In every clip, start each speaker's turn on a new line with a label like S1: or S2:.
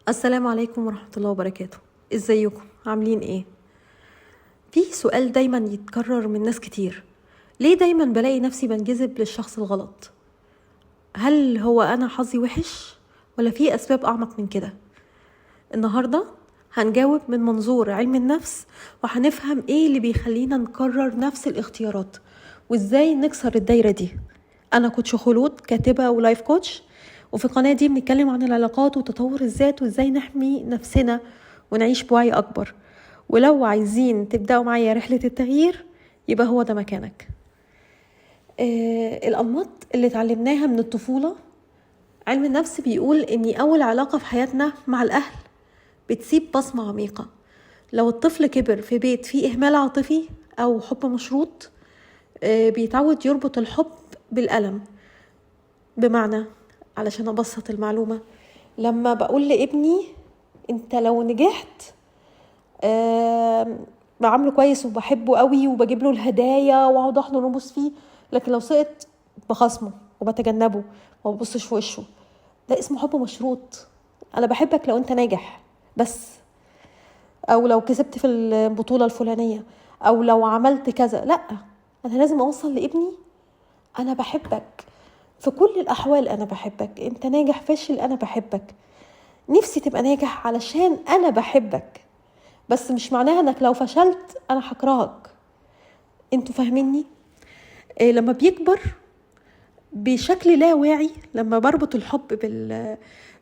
S1: السلام عليكم ورحمة الله وبركاته. ازيكم عاملين ايه؟ في سؤال دايما يتكرر من ناس كتير، ليه دايما بلاقي نفسي بنجذب للشخص الغلط؟ هل هو انا حظي وحش ولا في اسباب اعمق من كده؟ النهاردة هنجاوب من منظور علم النفس، وهنفهم ايه اللي بيخلينا نكرر نفس الاختيارات وازاي نكسر الدايرة دي. انا coach خلود، كاتبة و life coach، وفي القناة دي بنتكلم عن العلاقات وتطور الذات وازاي نحمي نفسنا ونعيش بوعي أكبر. ولو عايزين تبدأوا معايا رحلة التغيير يبقى هو ده مكانك. الأنماط اللي اتعلمناها من الطفولة، علم النفس بيقول إن أول علاقة في حياتنا مع الأهل بتسيب بصمة عميقة. لو الطفل كبر في بيت فيه إهمال عاطفي أو حب مشروط، بيتعود يربط الحب بالألم. بمعنى، علشان أبسط المعلومة، لما بقول لابني انت لو نجحت بعامله كويس وبحبه قوي وبجيب له الهدايا واقعد احضن وابوس فيه، لكن لو سقط بخصمه وبتجنبه وما ببصش في وشه، ده اسمه حب مشروط. انا بحبك لو انت ناجح بس، او لو كسبت في البطولة الفلانية، او لو عملت كذا. لا، انا لازم اوصل لابني انا بحبك في كل الأحوال، أنا بحبك، أنت ناجح فاشل أنا بحبك، نفسي تبقى ناجح علشان أنا بحبك، بس مش معناها أنك لو فشلت أنا هكرهك. أنتوا فاهميني؟ إيه لما بيكبر بشكل لا واعي، لما بربط الحب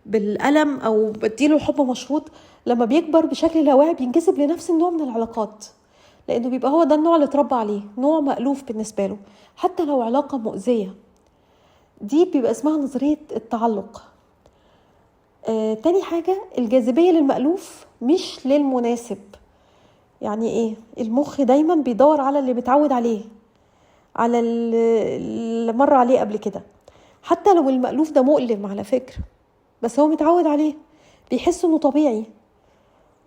S1: بالألم أو بديله حب مشروط، لما بيكبر بشكل لا واعي بينجذب لنفس النوع من العلاقات، لأنه بيبقى هو ده النوع اللي اتربى عليه، نوع مألوف بالنسبة له، حتى لو علاقة مؤذية. دي بيبقى اسمها نظرية التعلق. تاني حاجة، الجاذبية للمألوف مش للمناسب. يعني ايه؟ المخ دايما بيدور على اللي متعود عليه، على اللي مر عليه قبل كده، حتى لو المألوف ده مؤلم على فكرة، بس هو متعود عليه، بيحس انه طبيعي.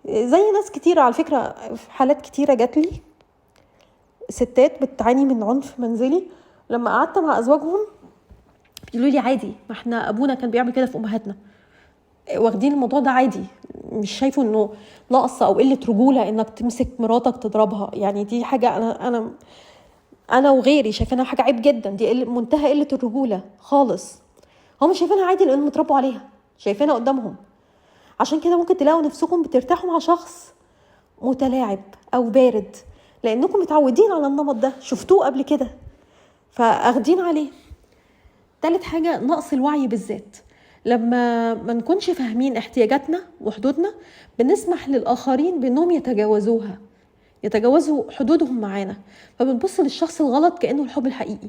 S1: زي ناس كتيرة على فكرة، في حالات كتيرة جاتلي ستات بتعاني من عنف منزلي، لما قعدت مع أزواجهم بيقولوا لي عادي، ما احنا ابونا كان بيعمل كده في امهاتنا، واخدين الموضوع ده عادي، مش شايفه انه نقص او قلة رجوله انك تمسك مراتك تضربها. يعني دي حاجة انا انا وغيري شايفينها حاجة عيب جدا، دي منتهى قلة الرجولة خالص. هم شايفينها عادي لانهم اتربوا عليها، شايفينها قدامهم. عشان كده ممكن تلاقوا نفسكم بترتاحوا مع شخص متلاعب او بارد، لانكم متعودين على النمط ده، شفتوه قبل كده فاخدين عليه. تالت حاجة، نقص الوعي بالذات. لما ما نكونش فاهمين احتياجاتنا وحدودنا، بنسمح للآخرين بأنهم يتجاوزوها، يتجاوزوا حدودهم معانا، فبنبص للشخص الغلط كأنه الحب الحقيقي،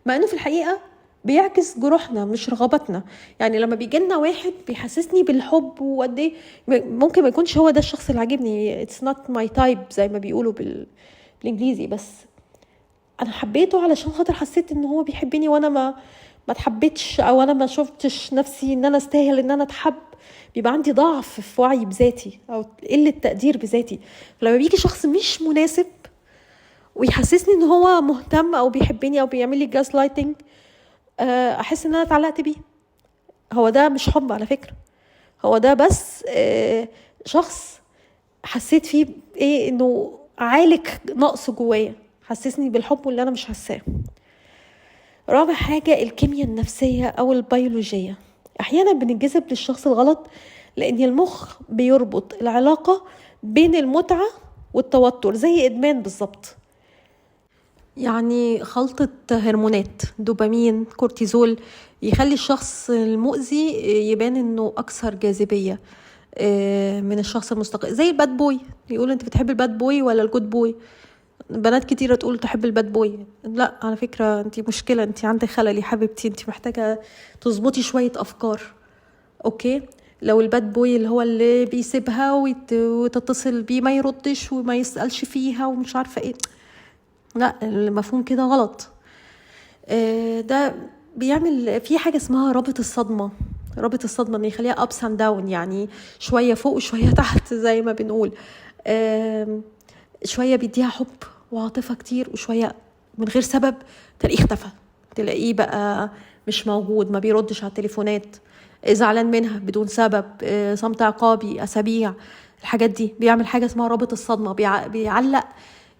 S1: مع أنه في الحقيقة بيعكس جروحنا مش رغبتنا. يعني لما بيجي لنا واحد بيحسسني بالحب وقد ايه، ممكن ما يكونش هو ده الشخص اللي عاجبني، it's not my type زي ما بيقولوا بالإنجليزي، بس أنا حبيته علشان خاطر حسيت إن هو بيحبني وأنا ما اتحبتش، او انا ما شفتش نفسي ان انا استاهل ان انا اتحب. بيبقى عندي ضعف في وعي بذاتي او قلة تقدير بذاتي. فلما بيجي شخص مش مناسب ويحسسني ان هو مهتم او بيحبني او بيعمل لي gaslighting، احس ان انا اتعلقت بيه. هو ده مش حب على فكرة، هو ده بس شخص حسيت فيه ايه، انه عالج نقص جوايا، حسسني بالحب اللي انا مش حاساه. رابع حاجة، الكيمياء النفسية أو البيولوجية. أحيانا بنجذب للشخص الغلط لأن المخ بيربط العلاقة بين المتعة والتوتر، زي إدمان بالظبط. يعني خلطة هرمونات دوبامين كورتيزول يخلي الشخص المؤذي يبان إنه أكثر جاذبية من الشخص المستقل. زي ال bad boy، يقول أنت بتحب ال bad boy ولا ال good boy؟ بنات كتيرة تقول تحب ال bad boy. لا على فكرة انتي مشكلة، انتي عندك خلل يا حبيبتي، انتي محتاجة تظبطي شوية أفكار. okay، لو ال bad boy اللي هو اللي بيسيبها وتتصل بيه ما يردش وما يسألش فيها ومش عارفة ايه، لا المفهوم كده غلط. ده بيعمل في حاجة اسمها رابط الصدمة. رابط الصدمة ان يخليها ups and down، يعني شوية فوق وشوية تحت زي ما بنقول. شوية بيديها حب وعاطفة كتير، وشوية من غير سبب تلاقيه اختفى، تلاقيه بقى مش موجود، ما بيردش على التليفونات، زعلان منها بدون سبب، صمت عقابي اسابيع، الحاجات دي. بيعمل حاجة اسمها رابط الصدمة،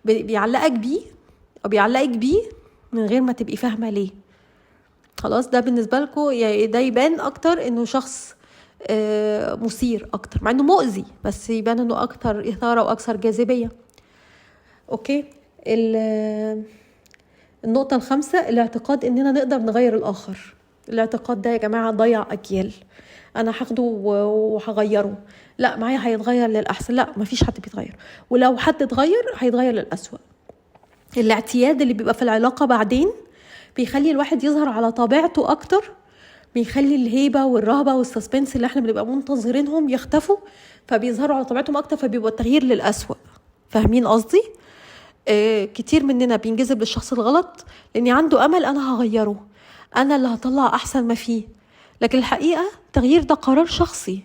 S1: بيعلقك بيه او بيعلقك بيه من غير ما تبقي فاهمه ليه. خلاص، ده بالنسبة لكم ده يبان اكتر انه شخص مثير اكتر، مع انه مؤذي، بس يبان انه اكتر اثاره واكثر جاذبية. okay، النقطة الخامسة، الاعتقاد اننا نقدر نغير الاخر. الاعتقاد ده يا جماعة ضيع اجيال. انا هاخده وهغيره، لا معايا هيتغير للاحسن، لا مفيش حد بيتغير، ولو حد اتغير هيتغير للأسوأ. الاعتياد اللي بيبقى في العلاقة بعدين بيخلي الواحد يظهر على طبيعته اكتر، بيخلي الهيبة والرهبة وال suspense اللي احنا بنبقى منتظرينهم يختفوا، فبيظهروا على طبيعتهم اكتر، فبيبقى التغيير للأسوأ. فاهمين قصدي؟ كتير مننا بينجذب للشخص الغلط لان عنده امل انا هغيره، انا اللي هطلع احسن ما فيه، لكن الحقيقة التغيير ده قرار شخصي.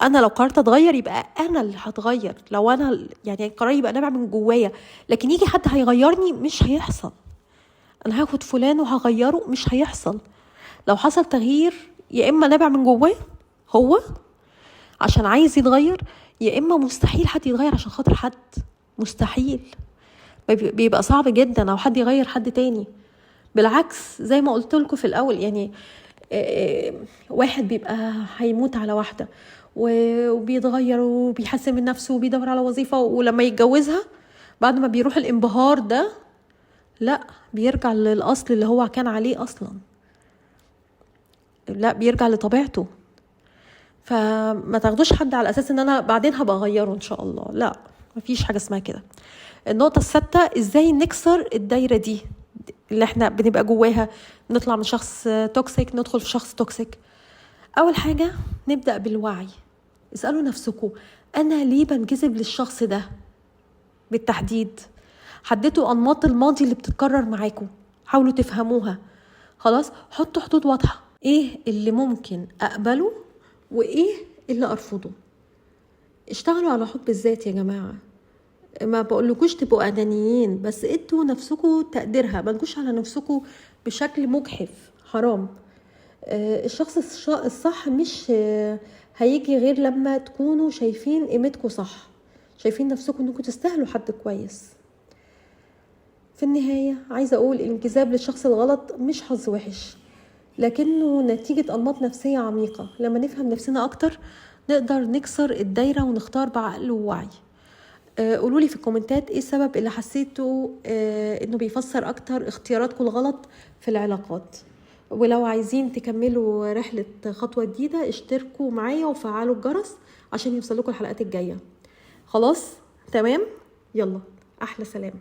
S1: انا لو قررت اتغير يبقى انا اللي هتغير، لو انا يعني القرار يبقى نابع من جوايا، لكن يجي حد هيغيرني مش هيحصل. انا هاخد فلان وهغيره مش هيحصل. لو حصل تغيير يا اما نابع من جواه هو عشان عايز يتغير، يا اما مستحيل حد يتغير عشان خاطر حد، مستحيل، بيبقى صعب جدا او حد يغير حد تاني. بالعكس زي ما قلت لكم في الاول، يعني واحد بيبقى هيموت على واحدة وبيتغير وبيحسن من نفسه وبيدور على وظيفة، ولما يتجوزها بعد ما بيروح الانبهار ده لا بيرجع للاصل اللي هو كان عليه اصلا، لا بيرجع لطبيعته. فما تاخدوش حد على اساس ان انا بعدين هبقى اغيره ان شاء الله، لا مفيش حاجة اسمها كده. النقطة السادسة، ازاي نكسر الدايرة دي اللي احنا بنبقى جواها، نطلع من شخص toxic ندخل في شخص toxic. اول حاجة نبدا بالوعي. اسالوا نفسكم انا ليه بنجذب للشخص ده بالتحديد؟ حددوا انماط الماضي اللي بتتكرر معاكم، حاولوا تفهموها. خلاص، حطوا حدود واضحة، ايه اللي ممكن اقبله وايه اللي ارفضه. اشتغلوا على حب الذات يا جماعة، ما بقولكوش تبقوا انانيين، بس ادوا نفسكم تقديرها، ما تجوش على نفسكم بشكل مجحف، حرام. الشخص الصح مش هيجي غير لما تكونوا شايفين قيمتكم صح، شايفين نفسكم انكم تستاهلوا حد كويس. في النهاية عايزة اقول الانجذاب للشخص الغلط مش حظ وحش، لكنه نتيجة أنماط نفسية عميقة. لما نفهم نفسنا أكتر نقدر نكسر الدايرة ونختار بعقل ووعي. قولوا لي في الكومنتات ايه السبب اللي حسيتوا انه بيفسر اكتر اختياراتكم الغلط في العلاقات. ولو عايزين تكملوا رحلة خطوة جديدة اشتركوا معايا وفعلوا الجرس عشان يوصلكوا الحلقات الجاية. خلاص تمام، يلا احلى سلام.